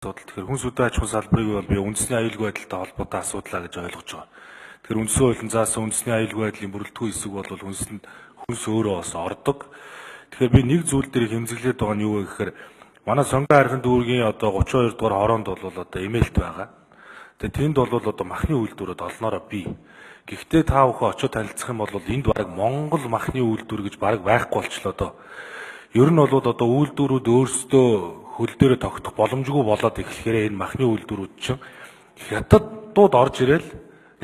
Асуудал. Тэгэхээр хүнс хөдөө аж ахуйн салбарыг бол би үндэсний аюулгүй байдалтай холбоотой асуудлаа гэж ойлгож байгаа. Тэгэхээр үндсэн хуулийн заасан үндэсний аюулгүй байдлын бүрэлдэхүүн хэсэг бол хүнсэнд хүнс өөрөө бас ордог. Тэгэхээр би нэг зүйл дээр хэмзэглээд байгаа нь юу вэ гэхээр манай Сонгон архин дүүргийн одоо 32 дугаар хороонд бол одоо эмээлт байгаа. Тэгээ тэнд бол одоо махны үйлдвэрүүд олноороо бий. Гэхдээ та бүхэн очиод танилцах юм бол энд бараг Монгол махны үйлдвэр гэж бараг байхгүй болчлоо доо. Ер нь бол одоо үйлдвэрүүд өөрсдөө хөл дээрээ тогтох боломжгүй болоод эхлэхээр энэ махны үйлдвэрүүд чинь хятадууд орж ирээл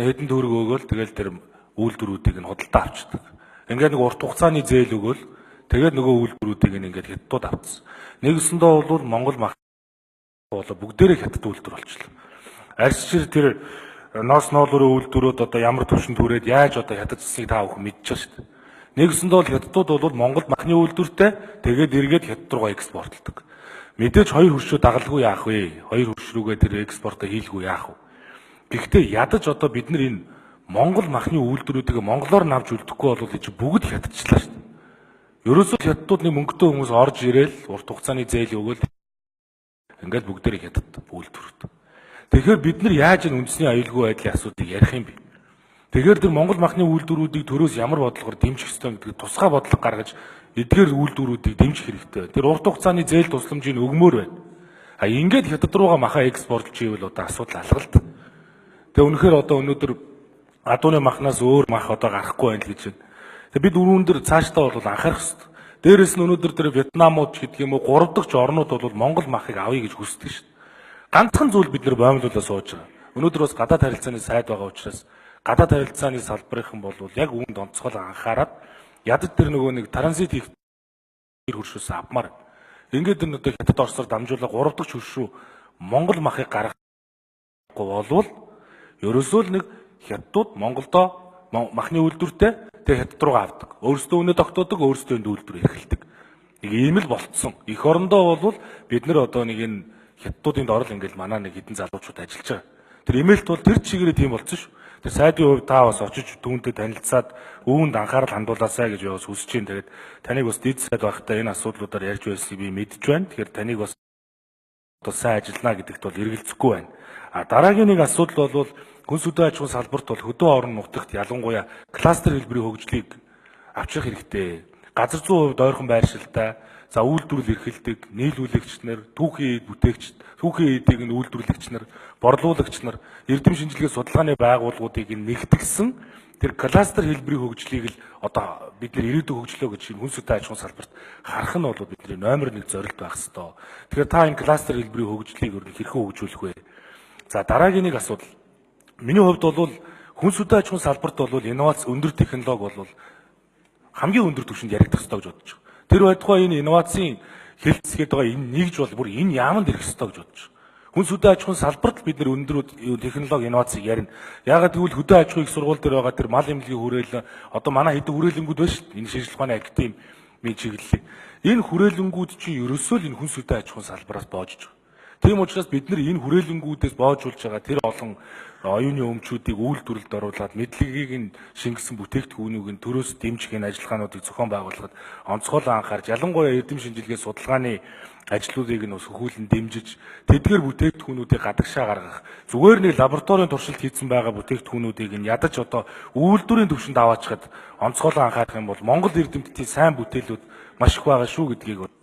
хэдэн төгрөг өгөөл тэгэл тэр үйлдвэрүүдийг нь худалдаа авчдаг. Ингээд нэг урт хугацааны зээл өгөөл тэгээд нөгөө үйлдвэрүүдийг нь ингээд хятадууд авцсан. Нэгсэндээ бол Монгол мах бол бүгдээрээ хятад үйлдвэр болчихлоо. Арчир тэр ноос ноолрын үйлдвэрүүд одоо ямар төвшөнд хүрээд яаж одоо хятад засгийг та бүхэн мэдж байгаа шүү дээ. Нэгсэндээ бол хятадууд бол Монгол махны үйлдвэртэй тэгээд эргээд хятад руугаа экспортлдог. Мэдээж хоёр хөршөө дагалгүй яах вэ? Хоёр хөрш рүүгээ тэр экспортоо хийлгүй яах вэ? Гэхдээ ядаж одоо бид нар энэ Монгол махны үйлдвэрүүдийг монголоор навж үлдэхгүй бол чи бүгд хятадчлаа шүү дээ. Ерөөсөө хятадууд нэг мөнгөтэй хүмүүс орж ирээл урт хугацааны зээл өгөөл ингээд бүгдээрээ хятад үйлдвэрүүд. Тэгэхээр бид нар яаж энэ үндэсний аюулгүй байдлын асуудлыг ярих юм бэ? Тэгэхээр тэр Монгол махны үйлдвэрүүдийг төрөөс ямар бодлогоор дэмжих ёстой гэдгийг тусгай бодлого гаргаж эдгээр үйлдвэрүүдийг дэмжих хэрэгтэй. Тэр урт хугацааны зээл тусламжийг өгмөр байна. А ингээд хятад руугаа маха экспортлж ивэл одоо асуудал алгалт. Тэгээ үнэхээр одоо өнөөдөр адууны махнаас өөр мах одоо гарахгүй байна л гэж байна. Тэгээ бид үүн дээр цаашдаа бол анхаарах ёстой. Дээрээс нь өнөөдөр тэр Вьетнамууд ч гэдэг юм уу гурав дахь орнууд бол Монгол махыг авъя гэж хүсдэг шүү дээ. Ганцхан зүйл бид нэр боомлуулаад сууж байгаа. Өнөөдөр бас гадаад харилцааны сайд байгаа учраас гадаад харилцааны салбарынхан бол яг үүнд онцгой анхаарад ядад тэр нөгөө нэг транзит хийх хөршөөс авмаар. Ингээд энэ одоо хятад Оросоор дамжуулаад гурав дахь хөрш рүү Монгол махыг гаргахгүй болвол ерөөсөө л нэг хятадууд Монголдоо махны үйлдвэртэй тэгээ хятад руугаа авдаг. Өөрсдөө үнэ тогтоодог, өөрсдөө энд үйлдвэр эрхэлдэг. Нэг ийм л болцсон. Эх орондоо бол бид нар одоо нэг энэ хятадуудын дор л ингээл манай нэг хэдэн залуучууд ажиллаж байгаа. Тэр эмээлт бол тэр чигээрээ тийм болцсон шүү. Тэр сайдын хувьд та бас очиж түүнтэй танилцаад үүнд анхаарал хандуулаасай гэж бас хүсэж байна. Тэгээд таныг бас дид сайд байхдаа энэ асуудлуудаар ярьж байсныг би мэдж байна. Тэгэхээр таныг бас одоо сайн ажиллана гэдэгт бол эргэлзэхгүй байна. А дараагийн нэг асуудал бол хүнс хөдөө аж ахуйн салбарт бол хөдөө орон нутагт ялангуяа кластер хэлбэрийн хөгжлийг авчрах хэрэгтэй. Газар зүйн хувьд ойрхон байршилтай, за үйлдвэрлэл эрхэлдэг, нийлүүлэгч нар, түүхийн эд бүтээгч, түүхийн эдийг нь үйлдвэрлэгч нар, борлуулагч нар, эрдэм шинжилгээ судалгааны байгууллагуудыг нь нэгтгсэн тэр кластер хэлбэрийн хөгжлийг л одоо бид нэр ирээдүйн хөгжлөө гэж хүнс хөдөө аж ахуйн салбарт харах нь бол бидний номер 1 зорилт байх ёстой. Тэгэхээр та энэ кластер хэлбэрийн хөгжлийг ер нь хэрхэн хөгжүүлэх вэ? За дараагийн нэг асуудал. Миний хувьд бол хүнс хөдөө аж ахуйн салбарт бол инновац өндөр технологи бол хамгийн өндөр түвшинд яригдах ёстой гэж бодож байгаа. Тэр байтугай энэ инновацийн хэлц гэдэг байгаа энэ нэгж бол бүр энэ яаманд ирэх ёстой гэж бодож байгаа. Хүнс хөдөө аж ахуйн салбарт бид нэр өндөр технологи инновацийг ярина. Яагаад гэвэл хөдөө аж ахуйн их сургууль дээр байгаа тэр мал эмнэлгийн хүрээлэн одоо манай хэдэн хүрээлэнгүүд байна шүү дээ. Энэ шинжлэх ухааны академийн чиглэлийг. Энэ хүрээлэнгүүд чинь ерөөсөө л энэ хүнс хөдөө аж ахуйн салбараас боожж байгаа. Тийм учраас бид нар энэ хүрээлэнгүүдээс боожуулж байгаа тэр олон оюуны өмчүүдийг үйлдвэрлэлд оруулаад мэдлэгийг нь шингэсэн бүтээгдэхүүнийг нь төрөөс дэмжих энэ ажиллагаануудыг зохион байгуулахад онцгой анхаарч ялангуяа эрдэм шинжилгээ судалгааны ажлуудыг нь бас хөхүүлэн дэмжиж тэдгээр бүтээгдэхүүнүүдийг гадагшаа гаргах зүгээр нэг лабораторийн туршилт хийсэн байгаа бүтээгдэхүүнүүдийг нь ядаж одоо үйлдвэрийн түвшинд аваачхад онцгой анхаарах юм бол Монгол эрдэмтдийн сайн бүтээлүүд маш их байгаа шүү гэдгийг